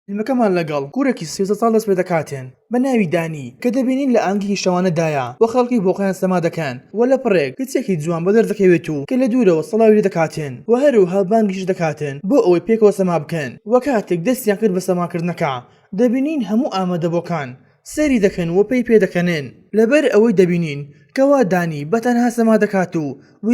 فیلمەکەمان لەگەڵ کوڕێکی 13 ساڵ دەست پێدەکاتن بە ناوی دانی کە دەبینین لە ئاهەنگێکی شەوانەدایە و خەڵکی بۆ خۆیان سەما دەکەن و لە پڕێک کچێکی جوان بەدەر دەکەوێت و کە لە دوورەوە سڵاوی لێ دەکاتن و هەروەها بانگیش دەکاتن بۆ ئەوەی پێکەوە سەما بکەن و کاتێک دەستیان کرد بە سەماکردنەکە دەبینین هەموو ئامادەبووەکان سەیری دەکەن و پێی پێدەکەنن لەبەر ئەوەی دەبینین کەوا دانی بە تەنها سەما دەکات و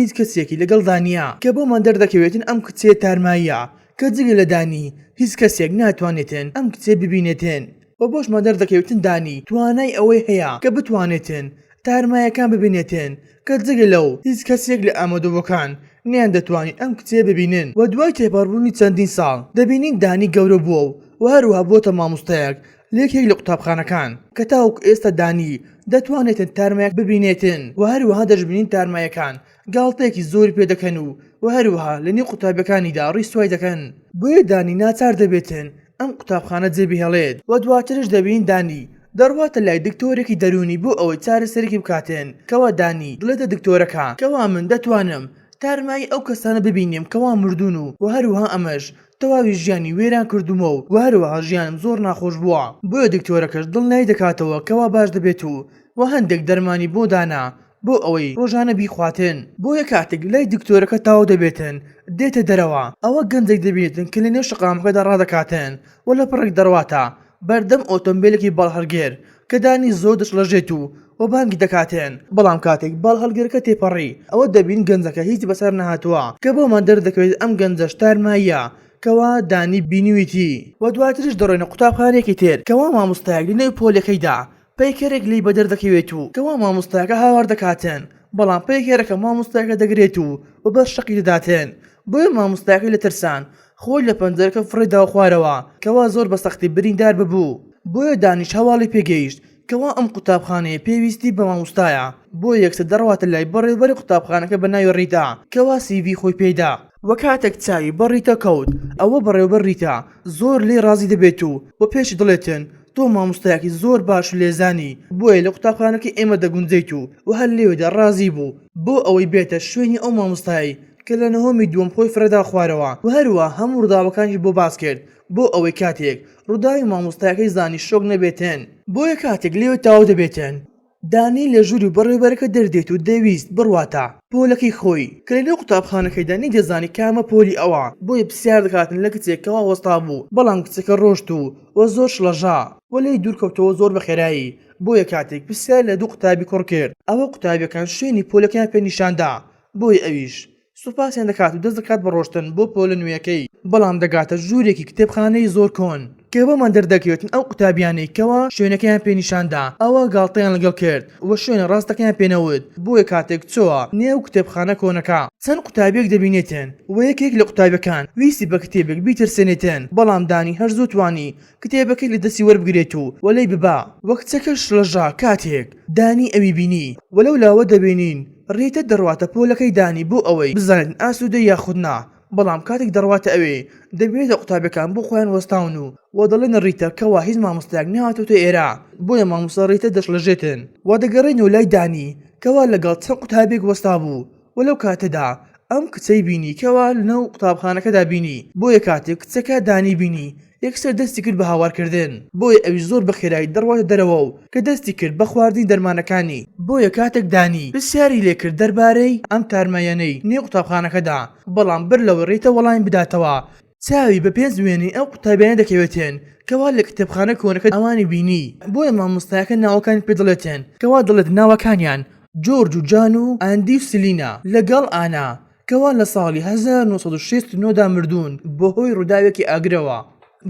هیچ کەسێکی لەگەڵدا نییە کە بۆمان دەردەکەوێتن ئەم کچەیە تارماییە کە جگە لە دانی هیچ کەسێک ناتوانێتن ئەم کچەیە ببینێتن و بۆشمان دەردەکەوێتن دانی توانای ئەوەی هەیە کە بتوانێتن تارمایەکان ببینێتن کە جگە لەو هیچ کەسێک لە ئامادەبووەکان نەیاندەتوانی ئەم کچەیە ببینن و دوای تێپەڕبوونی چەندین ساڵ دەبینین دانی گەورە بووە و هەروەها بووەتە مامۆستایەک لە یەکێک لە قوتابخانەکان کە تاوەکو ئێستا دانی دەتوانێتن تارمایەک ببینێتن و هەروەها دەشبینین تارمایەکان گاڵتەیەکی زۆری پێ دەکەن و و هەروەها لە نێو قوتابیەکانیدا ڕیسوای دەکەن بۆیە دانی ناچار دەبێتن ئەم قوتابخانە جێ بهێڵێت و دواترش دەبینین دانی دەڕواتە لای دکتۆرێکی دەروونی بۆ ئەوەی چارەسەرێکی بکاتن کەوا دانی دڵێتە دکتۆرەکە کەوا من دەتوانم تارمایی ئەو کەسانە ببینیم کەوا مردوون و و هەروەها ئەمەش تەواوی ژیانی وێران کردوومە و وە هەروەها ژیانم زۆر ناخۆش بووە بۆیە دکتۆرەکەش دڵنیای دەکاتەوە کەوا باش دەبێت و وە هەندێک دەرمانی بۆ دانا بۆ ئەوەی ڕۆژانە بیخواتن. بۆیە کاتێک لای دکتۆرەکە تەواو دەبێتن دێتە دەرەوە ئەوە گەنجێک دەبینێتن کە لەنێو شەقامەکەدا ڕادەکاتن و لە پڕێک دەڕواتە بەردەم ئۆتۆمبێلێکی باڵهەڵگر کە دانی زۆر دەشڵەژێت و و بانگی دەکاتن، بەڵام کاتێک باڵهەڵگرەکە تێپەڕی ئەوە دەبین گەنجەکە هیچ بەسەر نەهاتووە کە بۆمان دەردەکەوێت ئەم گەنجەش تارماییە کەوا دانی بینیویتی. و دواتریش دەڕۆینە قوتابخانەیەکی تر کەوا مامۆستایەک لەنێو پۆلەکەیدا پەیکەرێک لێی بەدەر دەکەوێت و کەوا مامۆستاکە هاوار دەکاتن بەڵام پەیکەرەکە مامۆستاکە دەگرێت و و بەر شەقی دەداتن بۆیە مامۆستاکەی لە ترسان خۆی لە پەنجەرەکە فڕێ داوە خوارەوە کەوا زۆر بە سەختی بریندار ببوو بۆیە دانیش هەواڵی پێگەیشت کەوا ئەم قوتابخانەیە پێویستی بە مامۆستایە بۆیە یەکسەر دەڕواتە لای بەڕێوبەری قوتابخانەکە بە ناوی ڕیتا کەوا CV خۆی پێیدا. وە کاتێک چاوی بە ڕیتا کەوت ئەوە بەڕێوبەر ڕیتا زۆر لێی ڕازی دەبێت و وە پێشی دڵێتن تۆ مامۆستایەکی زۆر باش و لێزانی بۆیە لە قوتابخانەکەی ئێمە دەگونجێیت و وە هەر لێوێدا ڕازی بوو بۆ ئەوەی بێتە شوێنی ئەو مامۆستایەی کە لە نهۆمی دووەم خۆی فڕێدا خوارەوە وە هەروا هەموو ڕووداوەکانیشی بۆ باس کرد بۆ ئەوەی کاتێک ڕووداوی مامۆستایەکەی زانی شۆک نەبێتن بۆیە کاتێک لێوێ تەواو دەبێتن دانی لە ژووری بەڕێوبەرەکە دەردێت و دەیویست بڕواتە پۆلەکەی خۆی، کە لەنێو قوتابخانەکەیدا نەیدەزانی کامە پۆلی ئەوە، بۆیە پرسیار دەکاتن لە کچێک کەوا وەستابوو، بەڵام کچەکە ڕۆشت و و زۆر شڵەژا و لێی دوورکەوتەوە زۆر بە خێرایی، بۆیە کاتێک پرسیاری لە دوو قوتابی کوڕ کرد ئەوە قوتابیەکان شوێنی پۆلەکەیان پێ نیشاندا، بۆیە ئەویش سوپاسیان دەکات و دەست دەکات بە ڕۆشتن بۆ پۆلە نوێیەکەی، بەڵام دەگاتە ژوورێکی کتێبخانەی زۆر کۆن کە بۆمان دەردەکەوێتن ئەو قوتابیانەی کەوا شوێنەکەیان پێ نیشاندا ئەوا گاڵتەیان لەگەڵ کرد و شوێنە ڕاستەکەیان پێ نەوت، بۆیە کاتێک چۆوە نێو کتێبخانە کۆنەکە چەند قوتابیەک دەبینێتن و یەکێک لە قوتابیەکان ویستی بە کتێبێک بیترسێنێتن بەڵام دانی هەر زوو توانی کتێبەکەی لە دەستی وەربگرێت و و لێی ببا. وە کچەکە شڵەژا کاتێک دانی ئەوی بینی. وە لەو لاوە دەبینین ڕیتە دەڕواتە پۆلەکەی دانی بۆ ئەوەی بزانێت ئاسودەی یاخود نا، بەڵام کاتێک دەڕواتە ئەوێ دەبینێت قوتابیەکان بۆ خۆیان وەستاون و وە دەڵێن ڕیتە کەوا هیچ مامۆستایەک نەهاتۆتە ئێرە بۆیە مامۆستا ڕیتە دەشڵەژێتن. وە دەگەڕێنەوە لای دانی کەوا لەگەڵ چەند قوتابیەک وەستابوو وە لەو کاتەدا ئەم کچەی بینی کەوا لەناو قوتابخانەکەدا بینی بۆیە کاتێک کچەکە دانی بینی یەکسەر دەستی کرد بە هاوارکردن بۆیە ئەویش زۆر بە خێرایی دەڕواتە دەرەوە و کە دەستی کرد بە خواردنی دەرمانەکانی بۆیە کاتێک دانی پرسیاری لێکرد دەربارەی ئەم تارماییانەی نێو قوتابخانەکەدا بەڵام بەر لەوەی ڕیتە وەڵامی بداتەوە چاوی بە پێنج وێنەی ئەو قوتابیانە دەکەوێتن کەوا لە کتێبخانە کۆنەکە ئەوانی بینی بۆیە مامۆستایەکە ناوەکانی پێ دەڵێتن کەوا دەڵێت ناوەکانیان جۆرج و جان و ئاندی و سلینا لەگەڵ ئانا کەوا لە ساڵی 1969 دا مردوون بەهۆی ڕووداوێکی ئاگرەوە.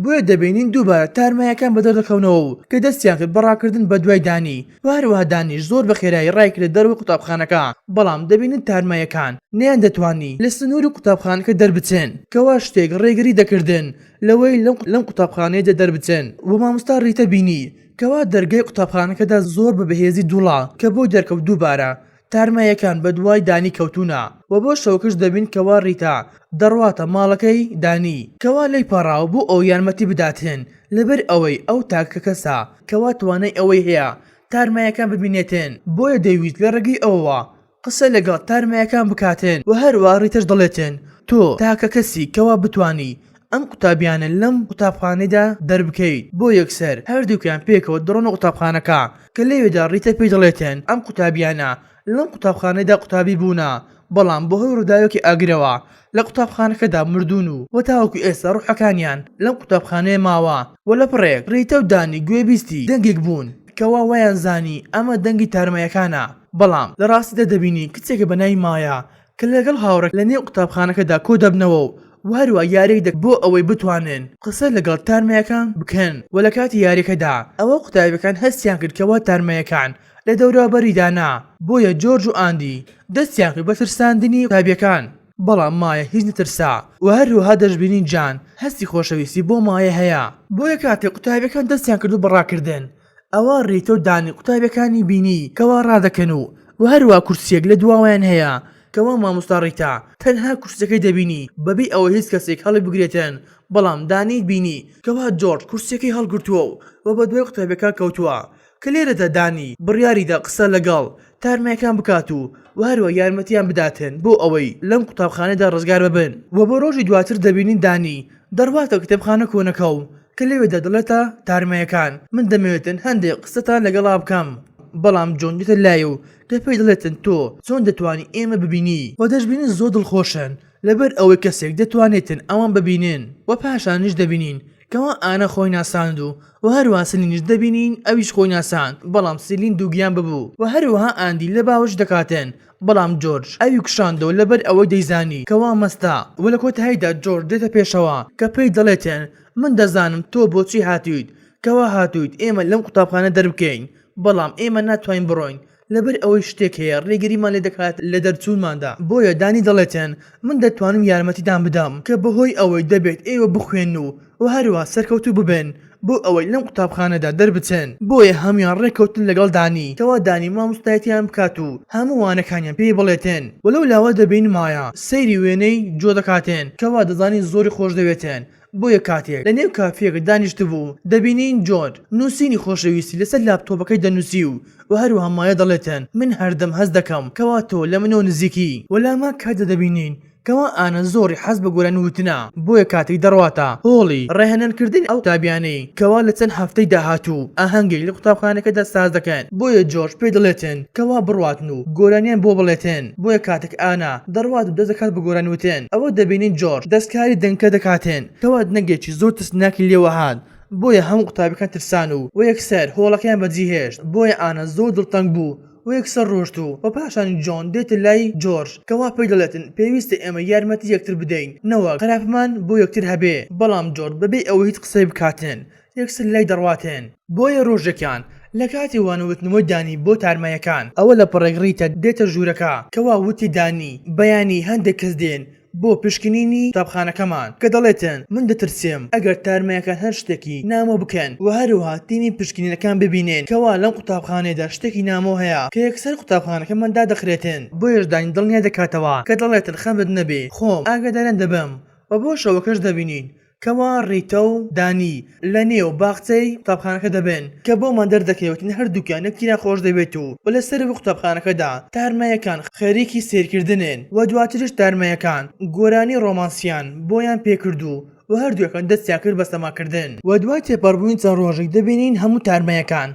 بۆیە دەبینین دووبارە تارمایەکان بەدەر دەکەونەوە و کە دەستیان کرد بە ڕاکردن بە دوای دانی و هەروەها دانیش زۆر بە خێرایی ڕایکردە دەرەوەی قوتابخانەکە بەڵام دەبینن تارمایەکان نەیاندەتوانی لە سنووری قوتابخانەکە دەربچن کەوا شتێک ڕێگری دەکردن لەوەی لەم قوتابخانەیەدا دەربچن و مامۆستا ڕیتە بینی کەوا دەرگای قوتابخانەکەدا زۆر بە بەهێزی جوڵا کە بۆی دەرکەوت دووبارە تارمایەکان بەدوای دانی کەوتوونە وە بۆ شەوەکەش دەبین کەوا ڕیتا دەڕواتە ماڵەکەی دانی کەوا لێی پاڕاوە بۆ ئەوەی یارمەتی بداتن لەبەر ئەوەی ئەو تاکە کەسە کەوا توانای ئەوەی هەیە تارمایەکان ببینێتن بۆیە دەیویست لە ڕێگەی ئەوەوە قسە لەگەڵ تارمایەکان بکاتن وە هەروا ڕیتەش دەڵێتن تۆ تاکە کەسی کەوا بتوانی. ئەم قوتابیانە لەم قوتابخانەیدا دەربکەیت. بۆ یەکسەر هەردووکیان پێکەوە دەڕۆنە قوتابخانەکە کە لەوێدا ڕیتا پێی دەڵێتن ئەم قوتابیانە لەم قوتابخانەیدا قوتابی بوونە بەڵام بەهۆی ڕووداوێکی ئاگرەوە لە قوتابخانەکەدا مردوون و وە تاوەکو ئێستا ڕوحەکانیان لەم قوتابخانەیە ماوە وە لەپڕێک ڕیتا و دانی گوێبیستی دەنگێک بوون کەوا وایان زانی ئەمە دەنگی تارمایەکانە بەڵام لە ڕاستیدا دەبینی کچێکە بەناوی مایا کە لەگەڵ هاوڕێ لە نێو قوتابخانەکەدا کۆدەبنەوە و هەروا یاریەک دەکەن بۆ ئەوەی بتوانن قسە لەگەڵ تارمایەکان بکەن و لە کاتی یاریەکەدا ئەوە قوتابیەکان هەستیان کرد کەوا تارمایەکان لە دەوروبەریدا نا بۆیە جۆرج و ئاندی دەستیان کرد بە ترساندنی قوتابیەکان بەڵام مایە هیچ نەترسا و هەروەها دەشبینین جان هەستی خۆشەویستی بۆ مایە هەیە بۆیە کاتێک قوتابیەکان دەستیان کردو بە ڕاکردن ئەوا ڕیتە و دانی قوتابیەکانی بینی کەوا ڕادەکەن و وە هەروا کورسیەک لە دواوەیان هەیە کەوا مامۆستا ڕیتا تەنها کورسیەکەی دەبینی بەبێ ئەوەی هیچ کەسێک هەڵیبگرێتن بەڵام دانی بینی کەوا جۆرج کورسیەکەی هەڵگرتووە و وە بەدوای قوتابیەکان کەوتووە کە لێرەدا دانی بڕیاریدا قسە لەگەڵ تارمایەکان بکات و وە هەروا یارمەتیان بداتن بۆ ئەوەی لەم قوتابخانەدا ڕزگار ببن وە بۆ ڕۆژی دواتر دەبینین دانی دەڕواتە کتێبخانە کۆنەکە و کە لەوێدا دەڵێتە تارمایەکان من دەمەوێتن هەندێک قسەتان لەگەڵا بکەم بەڵام جۆن دێتە لای و کە پێی دەڵێتن تۆ چۆن دەتوانی ئێمە ببینی وە دەشبینین زۆر دڵخۆشن لەبەر ئەوەی کەسێک دەتوانێتن ئەوان ببینن وە پاشانیش دەبینین کەوا ئانا خۆی ناساند و وە هەروەها سلینیش دەبینین ئەویش خۆی ناساند بەڵام سلین دووگیان ببوو وە هەروەها ئاندی لە باوەش دەکاتن بەڵام جۆرج ئەوی کوشاندەوە لەبەر ئەوەی دەیزانی کەوا مەستە وە لە کۆتاییدا جۆرج دێتە پێشەوە کە پێی دەڵێتن من دەزانم تۆ بۆچی هاتوویت کەوا هاتوویت ئێمە لەم قوتابخانە دەربکەین بەڵام ئێمە ناتوانین بڕۆین لەبەر ئەوەی شتێک هەیە ڕێگریمان لێ دەکات لە دەرچوونماندا، بۆیە دانی دەڵێتن من دەتوانم یارمەتیتان بدەم کە بەهۆی ئەوەی دەبێت ئێوە بخوێنن و وە هەروەها سەرکەوتوو ببن بۆ ئەوەی لەم قوتابخانەدا دەربچن، بۆیە هەموویان ڕێککەوتن لەگەڵ دانی کەوا دانی مامۆستایەتیان بکات و هەموو وانەکانیان پێی بڵێتن وە لەو لاوە دەبین مایا سەیری وێنەی جۆ دەکاتن کەوا دەزانی زۆری خۆشدەوێتن بۆیە کاتێک لە نێو کافیەک دانیشتبوو دەبینین جۆن نووسینی خۆشەویستی لەسەر لاپتۆپەکەی دەنووسی و وە هەروەها مایا دەڵێتن من هەردەم هەست دەکەم کەوا تۆ لە منەوە نزیکی. وە لەهەمان کاتدا دەبینین کەوا ئانا زۆری حەز بە گۆرانی وتنە بۆیە کاتێک دەڕواتە هۆڵی ڕاهێنان کردنی ئەو قوتابیانەی کەوا لە چەند هەفتەی داهاتوو ئاهەنگێک لە قوتابخانەکەدا ساز دەکەن بۆیە جۆرج پێی دەڵێتن کەوا بڕواتن و گۆرانیان بۆ بڵێتن بۆیە کاتێک ئانا دەڕوات و دەست دەکات بە گۆرانی وتن ئەوە دەبینین جۆرج دەستکاری دەنگەکە دەکاتن کەوا دەنگێکی زۆر ترسناکی لێوە هات بۆیە هەموو قوتابیەکان ترسان و یەکسەر هۆڵەکەیان بەجیهێشت بۆیە ئانا زۆر دڵتەنگ بوو و یەکسەر ڕۆشت و وە پاشان جۆن دێتە لای جۆرج کەوا پێی دەڵێتن پێویستە ئێمە یارمەتی یەکتر بدەین نەوەک خراپمان بۆ یەکتر هەبێ بەڵام جۆرج بەبێ ئەوەی هیچ قسەی بکاتن یەکسەر لای دەڕواتن. بۆیە ڕۆژێکیان لە کاتی وانەوتنەوەی دانی بۆ تارمایەکان ئەوە لە پڕێک ڕیتە دێتە ژوورەکە کەوا وتی دانی بەیانی هەندێک کەس دێن بۆ پشکنینی قوتابخانەکەمان کە دەڵێتن من دەترسێم ئەگەر تارمایەکان هەر شتێکی نامۆ بکەن وە هەروەها تیمی پشکنینەکان ببینن کەوا لەم قوتابخانەیەدا شتێکی نامۆ هەیە کە یەکسەر قوتابخانەکەمان دادەخرێتن بۆیەش دانی دڵنیا دەکاتەوە کە دەڵێتن خەمت نەبێ خۆم ئاگاداریان دەبم وە بۆ شەوەکەش دەبینین کەوا ڕیتا و دانی لە نێو باخچەی قوتابخانەکە دەبن کە بۆمان دەردەکەوێتن هەردووکیان یەکتریان خۆشدەوێت و و لە سەرەوەی قوتابخانەکەدا تارمایەکان خەریکی سەیرکردنن و دواتریش تارمایەکان گۆرانی ڕۆمانسیان بۆیان پێکرد و و هەردووکیان دەستیان کرد بە سەماکردن. و دوای تێپەڕبوونی چەند ڕۆژێک دەبینین هەموو تارمایەکان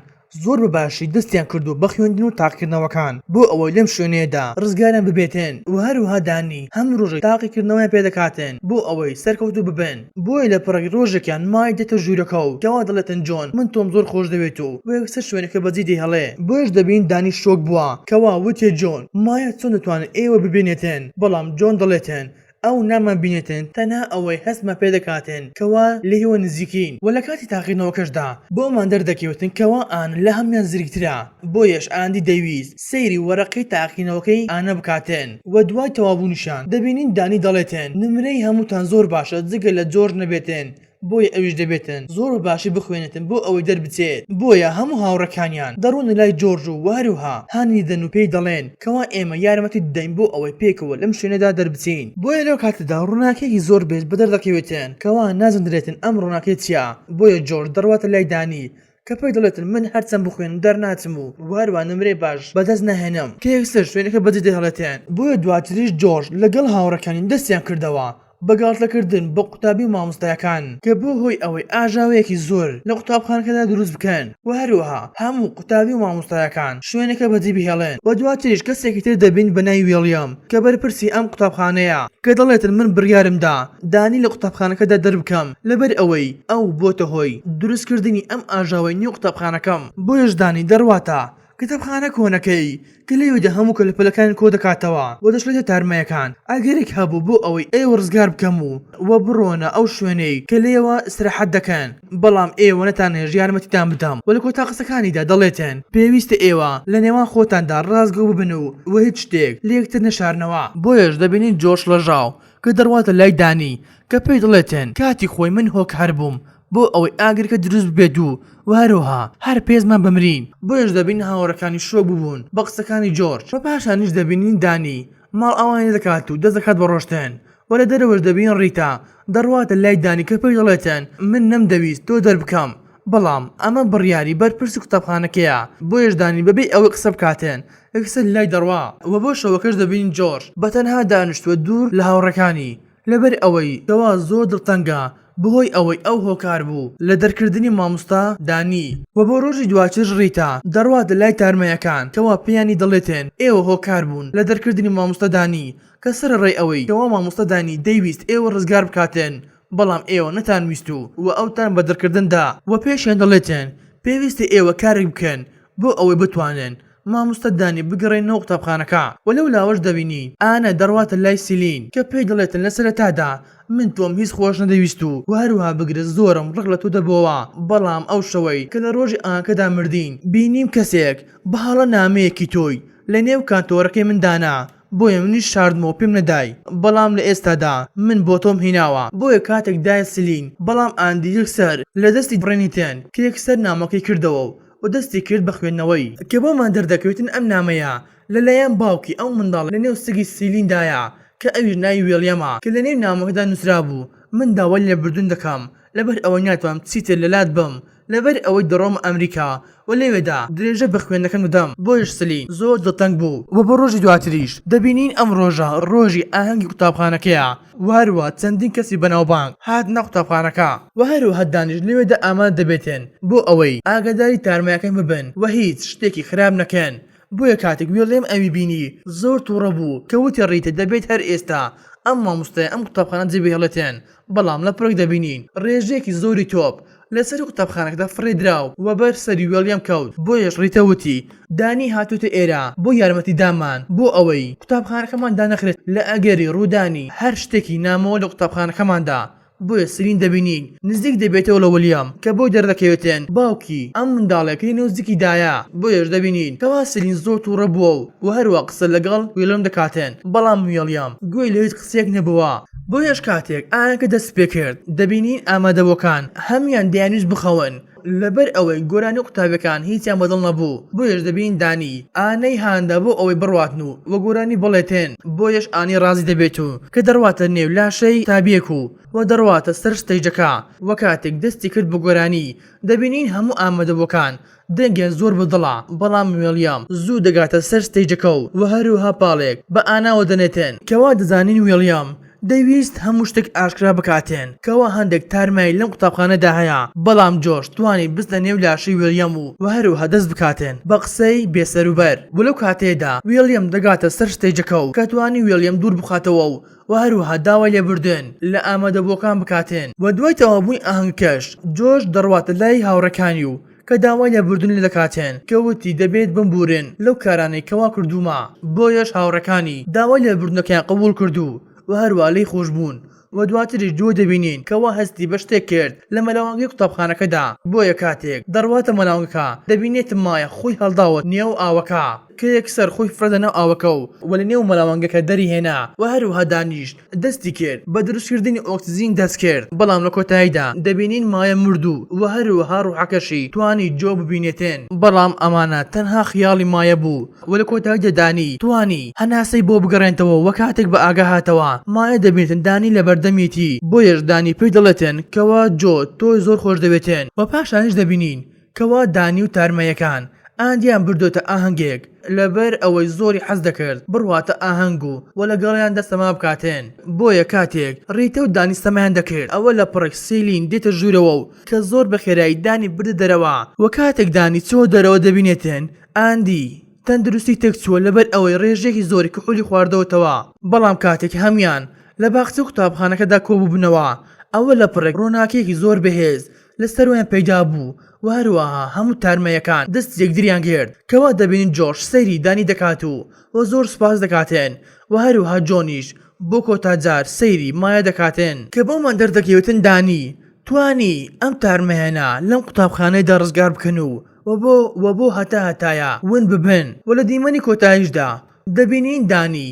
زۆر بە باشی دەستیان کردووە بە خوێندن و تاقیکردنەوەکان بۆ ئەوەی لەم شوێنەیەدا ڕزگاریان ببێتن و هەروەها دانی هەموو ڕۆژێک تاقیکردنەوەیان پێدەکاتن بۆ ئەوەی سەرکەوتوو ببن بۆیە لە پڕێک ڕۆژێکیان مایک دێتە ژوورەکە و کەوا دەڵێتن جۆن من تۆم زۆر خۆشدەوێت و بۆ یەکسەر شوێنەکە بەجێ دەیهڵێ بۆیەش دەبین دانی شۆک بووە کەوا وتێ جۆن مایە چۆن دەتوانێت ئێوە ببینێتن بەڵام جۆن دەڵێتن ئەو نامان بینێتن تەنها ئەوەی هەستمان پێ دەکاتن کەوا لێیەوە نزیکین وە لەکاتی تاقیکردنەوەکەشدا بۆمان دەردەکەوێتن کەوا ئان لە هەموان زیرکترە بۆیەش ئاندی دەیویست سەیری وەرەقەی تاقیکردنەوەکەی ئانە بکاتن وە دوای تەواوبونیشیان دەبینین دانی دەڵێتن نمرەی هەمووتان زۆر باشە جگە لە جۆرج نەبێتن بۆیە ئەویش دەبێتن زۆر بە باشی بخوێنێتن بۆ ئەوەی دەربچێت، بۆیە هەموو هاوڕێکانیان دەڕۆنە لای جۆرج و هەروها هانی دەدەن و پێی دەڵێن کەوا ئێمە یارمەتیت دەدەین بۆ ئەوەی پێکەوە لەم شوێنەدا دەربچین، بۆیە لەو کاتەدا ڕووناکیەکی زۆر بێز بەدەر دەکەوێتن کەوا نازندرێتن ئەم ڕووناکیە چیە، بۆیە جۆرج دەڕواتە لای دانی کە پێی دەڵێتن من هەرچەند بخوێنم دەرناچم و هەروە نمرەی باش بەدەست ناهێنم کە یەکسەر شوێنەکە بەجێ دەهێڵێتن، بۆیە دواتریش جۆرج لەگەڵ هاوڕێکانی دەستیان کردەوە. بە گاڵتەکردن بە قوتابی و مامۆستایەکان کە بووە هۆی ئەوەی ئاژاوەیەکی زۆر لە قوتابخانەکەدا دروست بکەن و هەروەها هەموو قوتابی و مامۆستایەکان شوێنەکە بەجێ بهێڵن و دواتریش کەسێکی تر دەبین بە ناوی وێڵیام کە بەرپرسی ئەم قوتابخانەیە کە دەڵێتن من بڕیارم دا دانی لە قوتابخانەکەدا دەربکەم لەبەر ئەوەی ئەو بۆتە هۆی دروستکردنی ئەم ئاژاوەی نێو قوتابخانەکەم. بۆیەش دانی دەڕواتە کتێبخانە کۆنەکەی کە لەوێدا هەموو کەلوپەلەکانی کۆدەکاتەوە و دەشڵێتە تارمایەکان، ئەگەرێک هەبوو بۆ ئەوەی ئێوە ڕزگار بکەم و و بڕۆنە ئەو شوێنەی کە لێیەوە ئیسراحەت دەکەن، بەڵام ئێوە نەتانهێشت یارمەتیتان بدەم و لە کۆتا قسەکانیدا دەڵێتن، پێویستە ئێوە لە نێوان خۆتاندا ڕاستگۆ ببن و و هیچ شتێک لە یەکتر نەشارنەوە. بۆیەش دەبینین جۆش شڵەژاو کە دەڕواتە لای دانی کە پێی دەڵێتن، کاتی خۆی من هۆکار بووم بۆ ئەوەی ئاگرەکە دروست ببێت و و هەروەها هەر پێزمان بمرین. بۆیەش دەبینین هاوڕێکانی شۆک ببوون بە قسەکانی جۆرج و پاشانیش دەبینین دانی ماڵئاوایی دەکات و دەست دەکات بە ڕۆشتن و لە دەرەوەش دەبینین ڕیتا دەڕواتە لای دانی کە پێی دەڵێتن من نەمدەویست تۆ دەربکەم بەڵام ئەمە بڕیاری بەرپرسی قوتابخانەکەیە بۆیەش دانی بەبێ ئەوەی قسە بکاتن یەکسەر لای دەڕوا و بۆ شەوەکەش دەبینین جۆرج بەتەنها دانیشتووە دوور لە هاوڕێکانی لەبەر ئەوەی کەوا زۆر دڵتەنگە بەهۆی ئەوەی ئەو هۆکار بوو لە دەرکردنی مامۆستا دانی. وە بۆ ڕۆژی دواتر ڕیتا دەڕواتە لای تارمایەکان کەوا پێیانی دەڵێتن ئێوە هۆکار بوون لە دەرکردنی مامۆستا دانی کە سەرەڕای ئەوەی کەوا مامۆستا دانی دەیویست ئێوە ڕزگار بکاتن بەڵام ئێوە نەتانویست و وە ئەوتان بە دەرکردن دا. وە پێشیان دەڵێتن پێویستە ئێوە کارێک بکەن بۆ ئەوەی بتوانن مامۆستا دانی بگەڕێنەوە قوتابخانەکە و لەو لاوەش دەبینی ئانا دەڕواتە لای سیلین کە پێی دەڵێتن لە سەرەتادا من تۆم هیچ خۆش نەدەویست و وە هەروەها بگرە زۆرم ڕق لە تۆ دەبۆوە بەڵام ئەو شەوەی کە لە ڕۆژی ئاهەنگەکەدا مردین بینیم کەسێک بە هەڵە نامەیەکی تۆی لە نێو کانتۆرەکەی من دانا بۆیە منیش شاردمەوە پێم نەدای بەڵام لە ئێستادا من بۆ تۆم هیناوە بۆیە کاتێک دایە سیلین بەڵام ئاندی یەکسەر لە دەستی بڕێنیتن کە یەکسەر نامەکەی کردەوە و و دەستی کرد بە خوێندنەوەی. کە بۆمان دەردەکەوێتن ئەم نامەیە لە لایەن باوکی ئەو منداڵە لە نێو سگی سیلیندایە کە ئەویش ناوی وێڵیەمە کە لە نێو نامەکەدا نوسرابوو من داوای لێبوردن دەکەم لەبەر ئەوەی ناتوانم چیتر لەلات بم لەبەر ئەوەی دەڕۆمە ئەمریکا و لەوێدا درێژە بە خوێندنەکەم دەدەم بۆیەش سلین زۆر دڵتەنگ بوو. وە بۆ ڕۆژی دواتریش دەبینین ئەم ڕۆژە ڕۆژی ئاهەنگی قوتابخانەکەیە وە هەروەها چەندین کەسی بەناوبانگ هاتنە قوتابخانەکە. وە هەروەها دانیش لەوێدا ئامادە دەبێتن بۆ ئەوەی ئاگاداری تارمایەکان ببن و هیچ شتێکی خراپ نەکەن بۆیە کاتێک ویڵیام ئەوی بینی زۆر توڕە بوو کە وتی ڕیتە دەبێت هەر ئێستا ئەم مامۆستایە ئەم قوتابخانە جێبهێڵێتن بەڵام لە پڕێک دەبینین ڕێژەیەکی زۆری تۆپ لەسەر قوتابخانەکەدا فڕێدرا و بەر سەری وێڵیام کەوت، بۆیەش ڕیتا وتی، دانی هاتۆتە ئێرە بۆ یارمەتیدانمان بۆ ئەوەی قوتابخانەکەمان دانەخرێت لە ئەگەری ڕوودانی هەر شتێکی نامۆ لە قوتابخانەکەماندا، بۆیە سلین دەبینین نزیک دەبێتەوە لە وڵیام کە بۆی دەردەکەوێتن باوکی ئەم منداڵەیە کە لەنێو زگیدایە، بۆیەش دەبینین کەوا سلین زۆر توڕە بووە و هەروا قسە لەگەڵ ویڵیام دەکاتن، بەڵام ویڵیام گوێی لە هیچ قسەیەک نەبووە. بۆیەش کاتێک ئاهەنگەکە دەستی پێکرد دەبینین ئامادەبووەکان هەموویان دەیانویست بخەون لەبەر ئەوەی گۆرانی قوتابیەکان هیچیان بەدڵ نەبوو بۆیەش دەبینین دانی ئانەی هاندا بۆ ئەوەی بڕواتن و وە گۆرانی بڵێتن بۆیەش ئانی ڕازی دەبێت و کە دەڕواتە نێو لاشەی قوتابیەک و وە دەڕواتە سەر stage ەکە وە کاتێک دەستی کرد بە گۆرانی دەبینین هەموو ئامادەبووەکان دەنگیان زۆر بە دڵە بەڵام وێڵیام زوو دەگاتە سەر stage ەکە و وە هەروەها پاڵێک بە ئاناوە دەنێتن کەوا دەزانین وێڵیام دەیویست هەموو شتێک ئاشکرا بکاتن کەوا هەندێک تارمایی لەم قوتابخانەدا هەیە بەڵام جۆش توانی بچنە نێو لاشەی وێڵیام و وە هەروەها دەست بکاتن بە قسەی بێ سەروبەر و لەو کاتەیەدا وێڵیام دەگاتە سەر stage ەکە و کە توانی وێڵیام دوور بخاتەوە و وە هەروەها داوای لێبوردن لە ئامادەبووەکان بکاتن وە دوای تەواوبوونی ئاهەنگەکەش جۆش دەڕواتە لای هاوڕێکانی و کە داوای لێبوردن لێ دەکاتن کە وتی دەبێت بمبورن لەو کارانەی کەوا کردوومە بۆیەش هاوڕێکانی داوای لێبوردنەکەیان قبوڵ کرد و وە هەروا لێی خۆشبوون وە دواتریش جۆ دەبینین کەوا هەستی بە شتێک کرد لە مەلەوانگەی قوتابخانەکەدا بۆیە کاتێک دەڕواتە مەلەوانگەکە دەبینێت مایە خۆی هەڵداوە نێو ئاوەکە کە یەکسەر خۆی فڕێدا ناو ئاوەکە و وە لە نێو مەلەوانگەکە دەری هێنا وە هەروەها دانیشت دەستی کرد بە دروستکردنی ئۆکسجین دەست کرد بەڵام لە کۆتاییدا دەبینین مایە مرد و وە هەروەها ڕوحەکەشی توانی جۆ ببینێتن بەڵام ئەمانە تەنها خیاڵی مایە بوو وە لە کۆتاییدا دانی توانی هەناسەی بۆ بگەڕێنتەوە وە کاتێک بە ئاگا هاتەوە مایە دەبینێتن دانی لەبەردەمیەتی بۆیەش دانی پێی دەڵێتن کەوا جۆ تۆی زۆر خۆشدەوێتن وە پاشانیش دەبینین کەوا دانی و تارماییەکان. ئاندیان بردۆتە ئاهەنگێک لەبەر ئەوەی زۆری حەز دەکرد بڕواتە ئاهەنگ و وە لەگەڵیاندا سەما بکاتن بۆیە کاتێک ڕیتە و دانی سەمایان دەکرد ئەوە لە پڕێک سیلین دێتە ژوورەوە و کە زۆر بە خێرایی دانی بردە دەرەوە وە کاتێک دانی چۆوە دەرەوە دەبینێتن ئاندی تەندروستی تێکچووە لەبەر ئەوەی ڕێژەیەکی زۆری کحولی خواردەوەتەوە بەڵام کاتێک هەموان لە باخچەی قوتابخانەکەدا کۆبووبنەوە ئەوە لە پڕێک ڕۆناکیەکی زۆر بەهێز لە سەرویان پەیدا بوو و هەروەها هەموو تارماییەکان دەستی یەکدریان گرت کەوا دەبینین جۆش سەیری دانی دەکات و و زۆر سوپاس دەکاتن و هەروەها جۆنیش بۆ کۆتا جار سەیری مایا دەکاتن. کە بۆمان دەردەکەوێتن دانی توانی ئەم تارمایانە لەم قوتابخانەیەدا ڕزگار بکەن و و بۆ و بۆ هەتا هەتایە ون ببن و لە دیمەنی کۆتاییشدا دەبینین دانی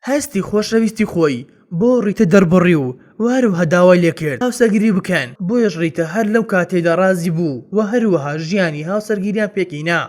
هەستی خۆشەویستی خۆی بۆ ڕیتە دەربڕی و و هەروەها داوای لێکرد هاوسەرگیری بکەن، بۆیەش ڕیتە هەر لەو کاتەیدا ڕازی بوو و هەروەها ژیانی هاوسەرگیریان پێکهینا.